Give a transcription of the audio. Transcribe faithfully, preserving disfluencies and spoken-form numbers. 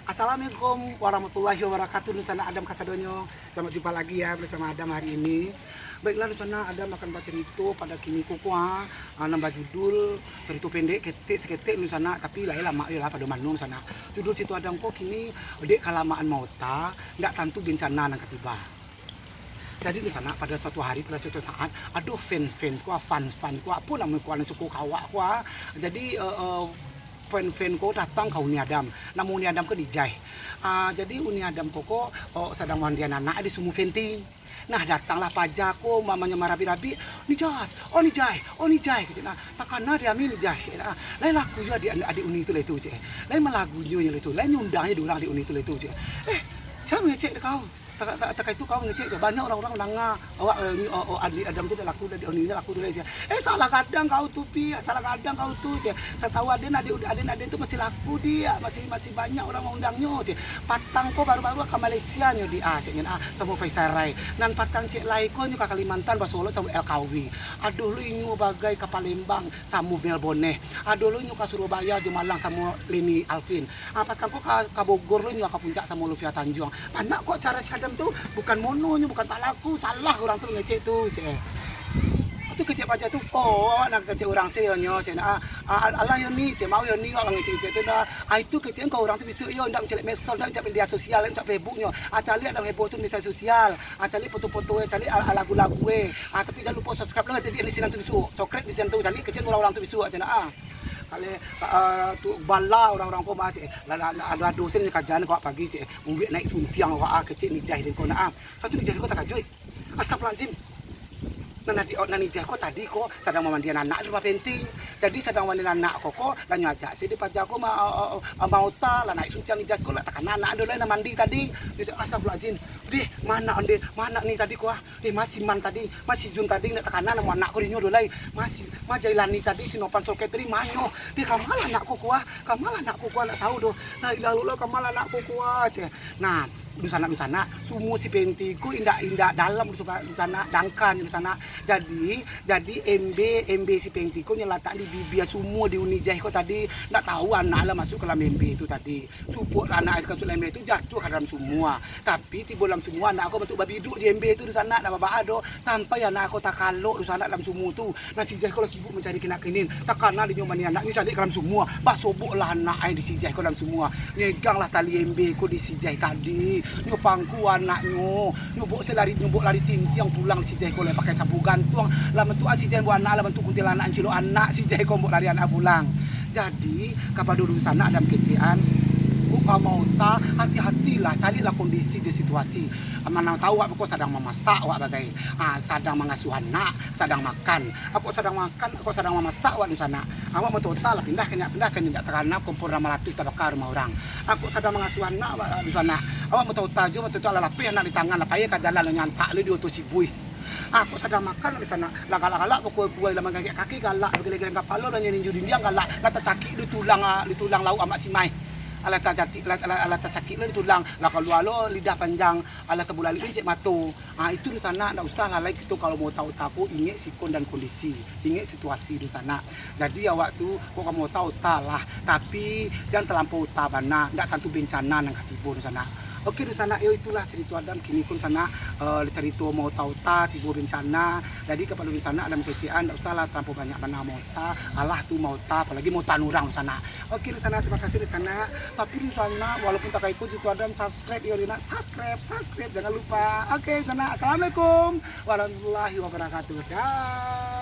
Assalamualaikum warahmatullahi wabarakatuh. Dunsanak Adam kasadonyo. Selamat jumpa lagi ya bersama Adam hari ini. Baiklah, dunsanak, Adam akan bacarito pado kini ko, ah, nan bajudul carito pendek, ketek, saketek, dunsanak, tapi lai lamak yo lah pado mano, dunsanak. Judul carito Adam ko kini, dek kalamaan maota, ndak tantu bencana nan ka tiba. Jadi, dunsanak, pada suatu hari, pada suatu saat, ado fans-fans ko, fans-fans ko, apo namo ko, nan suko ka awak ko, ah. Jadi, eh, eh, fan-fan ko datang ka Uni Adam. Namo Uni Adam ko Nijai. Ah, jadi Uni Adam ko, ko, oh, sadang mandian anak di sumua Fenti. Nah, datanglah paja ko, mamanyo marabi-rabi, "Nijai, oh Nijai, oh Nijai," kecek nah. "Takana di ami Nijai," kecek nah. "Lai laku yo adik, adik Uni tu lai tu," kecek. "Lai malagunyo nyo lai tu, lai nyundangnyo di urang adik Uni tu lai tu," kecek. "Eh, sia mangecek dek kau? Taka-, taka-, takah itu kau mangecek tu. Banyak urang-urang mandanga awak, eh, nyo, oh, oh, adik Adam tu dak laku, adik Uni dak laku tu lai," kecek. "Eh, salah gadang kau tu, Pi, salah gadang kau tu," kecek. "Satau aden, adik, aden, aden tu masih laku, Diak, masih, masih banyak urang maundangnyo," kecek. "Patang ko baru-baru ka Malaysia nyo, Diak, ah," kecek nyo, ah, samo Faisal Rai. "Nan patang ciek lai ko nyo ka Kalimantan, basolok samo L K W. Aduh, lo inyo bagai ka Palembang samo Mel Boneh. Aduh, lo inyo ka Surabaya jo Malang samo Leni Alvin. Ah, patang ko ka, ka Bogor, lo inyo ka Puncak samo Lufia Tanjuang. Banyak kok cara si Adam tu, bukan mono nyo, bukan tak laku, salah urang tu mangecek tu," kecek. Tu kecek paja tu, "Oh, awak nan kecek urang se yo nyo," kecek. "Ah, ah, alah yo Ni, kecek, mau yo Ni awak mangecek-ngecek tu dah. Ah, itu kecek kau urang tu bisuak yo, ndak mancaliak medsos, ndak mancaliak media sosial, ndak mancaliak Facebook nyo. Ah, caliak Adam Heboh tu media sosial. Ah, caliak foto-foto e, caliak al-, lagu-lagu e. Ah, tapi jan lupo subscribe lah, jadi di sinan tu bisuak. Subscribe di sinan tu, caliak kecek urang-urang tu bisuak," kecek. Ah, kalau, ah, tu bala urang-urang ko masih, lah, lah, lah, ado-ado sen kajan ko pagi, kecek. Umbiak naik suntiang awak, ah, kecek Nijai den ko nak, ah. Satu Nijai ko takajuik. Astagfirullahaladzim. Nan adi-, nan Nijai ko tadi ko sadang mamandian anak di rumah Fenti. Jadi sadang mamandian anak ko, ko, lah nyo ajak se di paja ko ma-, a-, a-, a-, maota, lah naik suntiang Nijai ko, lah takana anak ado lai nan mandi tadi. Astagfirullahaladzim. "Deh, ma anak, deh, ma anak Ni tadi ko, ah? Deh, ma si Man tadi, ma si Jun tadi, ndak takana namo anak ko dinyo do lai. Ma si, ma Jailani tadi, si Novan Soul Catering, ma nyo? Deh, kama lah anak ko ko, ah? Kama lah anak ko ko, ah, ndak tau doh. La ilaha illallah, kama lah anak ko ko, ah?" Ceh. Nah, dunsanak-dunsanak, sumua si Fenti ko indak, indak dalam, dunsanak, dangkan, dunsanak. Jadi, jadi embe, embe si Fenti ko nyo latak di bibia sumua di Uni Nijai ko tadi. Ndak tau anak lah masuk ka dalam embe tu tadi. Cupuak lah anak ka dalam embe tu, jatuah ka dalam sumua. Tapi tibo dalam sumua, anak ko bantuak babiduk jo embe tu, dunsanak, ndak babaa doh. Sampai anak ko takalok, dunsanak, dalam sumua tu. Nah, si Nijai ko lah sibuk mancari kini-kini. Takana dinyo mani anaknyo caliak ka dalam sumua. Basobok lah anak ai di si Nijai ko dalam sumua. Nyegang lah tali embe ko di si Nijai tadi. Nyo pangku anaknyo. Nyo bok se lari, nyo bok lari tintiang pulang si Nijai ko lai pakai sapu gantuang. Lah bantuak si Nijai buek anak, lah bantuak kuntilanak cilok anak si Nijai ko bok lari anak pulang. Jadi, kapado dunsanak Adam kecekan, kok ka maota, hati-hatilah, caliaklah kondisi jo situasi. Mano tau awak ko sadang mamasak awak bagai. Ah, sadang mangasuah anak, sadang makan. Kok sadang makan, kok sadang mamasak awak dunsanak. Awak maota lah pindah ka nyak, pindah ka nyak, ndak takana kompor limo ratuih tabaka rumah urang. Kok sadang mangasuah anak awak dunsanak. Awak maota-ota jo, maota-ota lah lapeh anak di tangan, lah pai ka jalan, lah nyantak lo di oto sibuih. Kok sadang makan dunsanak. Lah galak-galak bakuai-kuai, lah manggagek kaki galak, bageleng-geleng kapalo, lah nyo ninju dindiang galak, lah tacakik di tulang, ah, di tulang lauak amak simai. Alah tacakik, lah, lah, lah tacakik lo di tulang, lah kalua lo lidah panjang, alah tabulalik incek mato. Ah, itu dunsanak, ndak usah lah lai kito kalau maota-ota ko ingek sikon dan kondisi, ingek situasi dunsanak. Jadi awak tu kok ka maota-ota lah, tapi jan talampau ota bana, ndak tantu bencana nan ka tibo dunsanak. Oke dunsanak, yo itulah carito Adam kini ko dunsanak, eh, carito maota-ota tibo bencana. Jadi kapado dunsanak Adam kecekan, ndak usah lah talampau banyak bana maota, alah tu maota, apolai maota urang dunsanak. Oke dunsanak, terima kasih dunsanak. Tapi dunsanak, walaupun takah iko carito Adam, subscribe yo dunsanak, subscribe, subscribe, jangan lupa. Oke dunsanak, assalamualaikum warahmatullahi wabarakatuh. Dah.